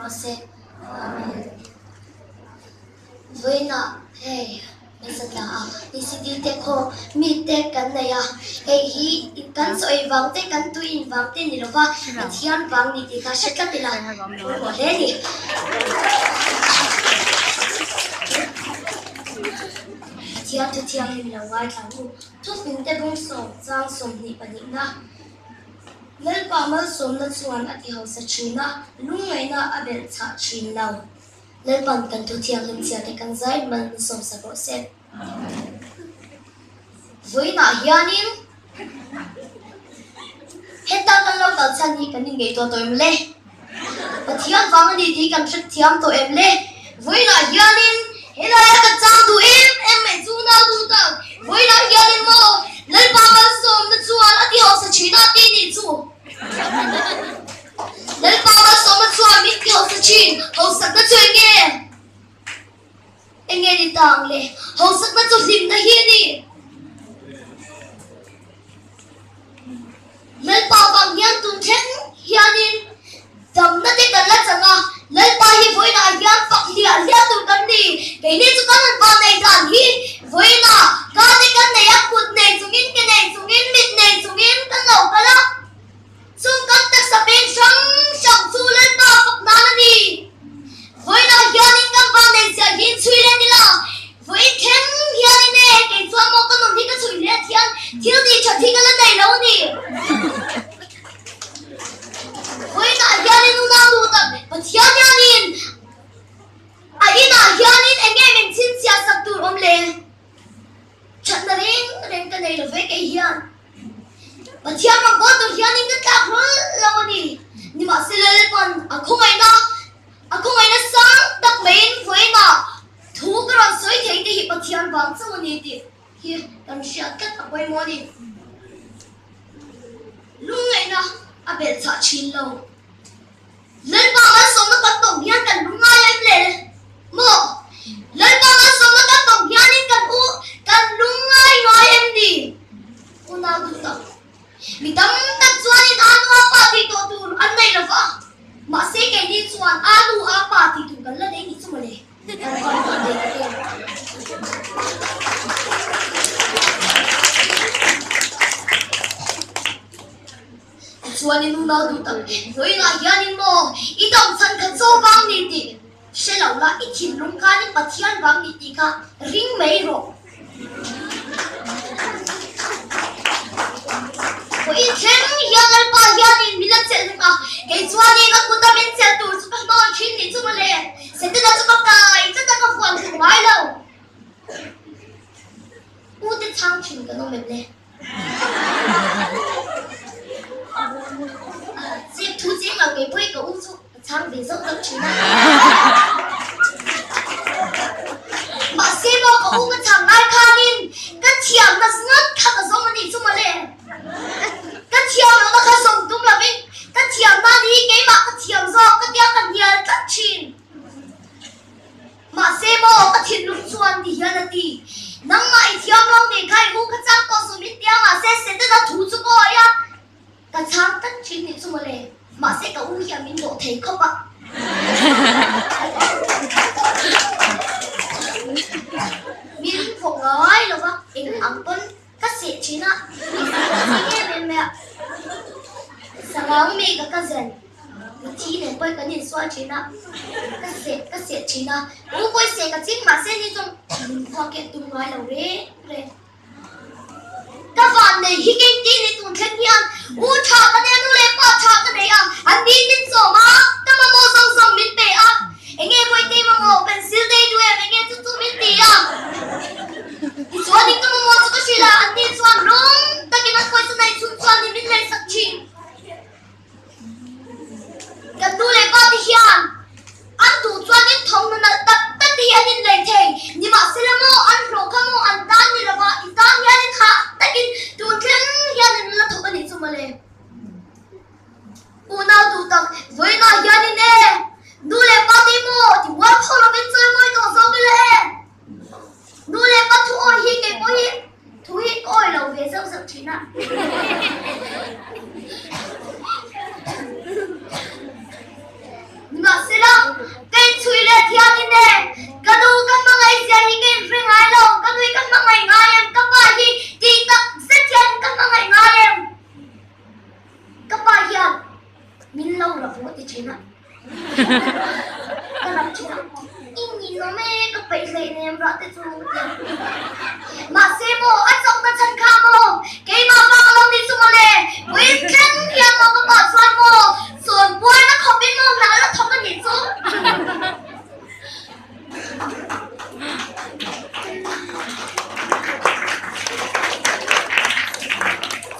rawh se. Amen. Vawiinah hei hmeichhe tla a ECD te khaw mi te kan nei a, hei hi kan chaw ei vang te kan tui in vang te ni lova Pathian vang ni tih kha hre tlat ila pawimawh hle a ni. Pathian thu thianghlim lo ngaithla ang u. Thufing te bung sawm chang 22 na. Lalpa malsawmna chuan a ti hausa thin a, lungngaihna a belh chhah thin lo. Lalpan kan thu thianghlim chhia te kan zai mal min sawmsak rawh se. Vawiinah hianin heta kan lo kal chhan hi kan inngeih tawh tawh em le? Pathian vang a ni tih kan hrethiam tawh em le? Vawiinah hianin helaia ka chang duh em em mai chu nau duh tak. Vawiinah hianin maw Lalpa malsawmna chuan a ti hausa thin a tih nih chu. Lalpa malsawmna chuan min ti hausa thin, hausakna chu eng nge? Eng nge ni ta ang le? Hausakna chu hlimna hi a ni. Lalpa vang hian tun thleng hianin damna te kan la chang a, Lalpa hi vawiinah hian fak hliah hliah tur kan ni. Keini chu kan han van nei dan hi vawiinah ka te kan nei a, kut nei chungin, ke nei chungin, mit nei chungin kan lo kal a. Chung kan taksa peng hrang hrang chu Lalpa fak nan a ni. Vawiinah hianin kan van nei ziah hi inchhui leh ni la, vawiin thleng hianin e, kei chuan maw ka nun hi ka chhui hle a thian, thil tih that hi ka la nei lo a ni. Vawiinah hianin unau duh tak Pathian hianin a inah hianin eng nge min chhinchhiah sak tur awm le? Thatna reng reng ka nei lo ve kei hian. Pathian rawn bawl tur hianin ka tlak hlawl lo a ni. Nimahsela Lalpan a khawngaihna, a khawngaihna sang tak maiin vawiinah thu ka rawn sawi thei te hi Pathian vang chauh a ni tih hi kan hriat tlat a pawimawh a ni. Lungngaihna a belh chah thin lo. Lalpa malsawmna kan tawng hian kan lungngai em le? Maw? Lalpa malsawmna kan tawng hianin kan u kan lungngai ngai em ni? Unau duh tak, mi tam tak chuanin a nu a pa tih tawh tur an nei lo va, mahse keini chuan a nu a pa tih tur kan la nei ni chu mawle, kan van van nei ta em? Tichuan i nunau duh tak vawiinah hianin maw i dam chhan kha chaw vang ni tih hre lo la, i thinlung khanin Pathian vang ni tih kha ring mai rawh. Vawiin thleng hian Lalpa hianin min la chelh hnung a, kei chuanin a kuta min chelh tur chu ka hnawl thin nih chu mawle, Setana chu ka kai tlat a ka vuan duh ngai lo. U te chhang thin kan awm em le? Zep thu cheng lo kei pawhin ka u chu ka chhang ve zauh zauh thin a. Mahse maw ka u ka chhang lai khanin ka thiamna ngawt kha ka zawng a nih chu mawle. Ka thiam lohna kha zawng tum lovin ka thiamna ni keimah ka thiam zawk ka tia ka hnial tlat thin. Mahse maw ka thinlung chuan ti hian a ti, Nangmah i thiam lo nih kha i u kha chang tawh suh min tia mahse Setana thu chu ka awih a, ka chhang tlat thin nih chu mawle, mahse ka u hian min dawh thei khawp a. Min vawk ngai lo va, eng ang pawn ka seh thin a, mi seh ka ching em em mai a, Sarang mi ka cousin. Mithi nen pawh kan insual thin a, ka seh ka seh thin a, u pawh seh ka ching mahse ni chuan min khuak hi a tum ngai lo reng reng. Ka van nei hi kei ti ni tun thleng hian u tha ka nei a, nu leh pa tha ka nei a, an ni min sawm a, ka mamawh zawng zawng min pe a, enge Bawihte mamawh pencil te i duh em, enge chu chu min ti a, tichuanin ka mamawh chu ka hrilh a, an ni chuan rawng takin an pawisa nei chhung chuanin min leisak thin. Kan nu leh pa te hian an duh chuanin thawmhnaw nalh tak tak te hi an inlei thei. Nimahsela maw an hlawh kha maw an tan ni lova i tan hianin hah takin tun thleng hian an la thawk a nih chu mawle. Unau duh tak vawiinah hianin e nu leh pa te maw ti mual pho lovin chawi mawi tawh zawk ila e. Nu leh pa thu awi hi kei pawh hi thu hi ka awi lo ve zauh zauh thin a. Nimahsela. thin a. Ka rap thin a. I ninawm e, ka peih hleinem rah te chu tia. Mahse maw, a chawkna chhan kha maw, keimah vang a lo ni chu mawle. Vawiin thleng hian maw ka pah chuan maw.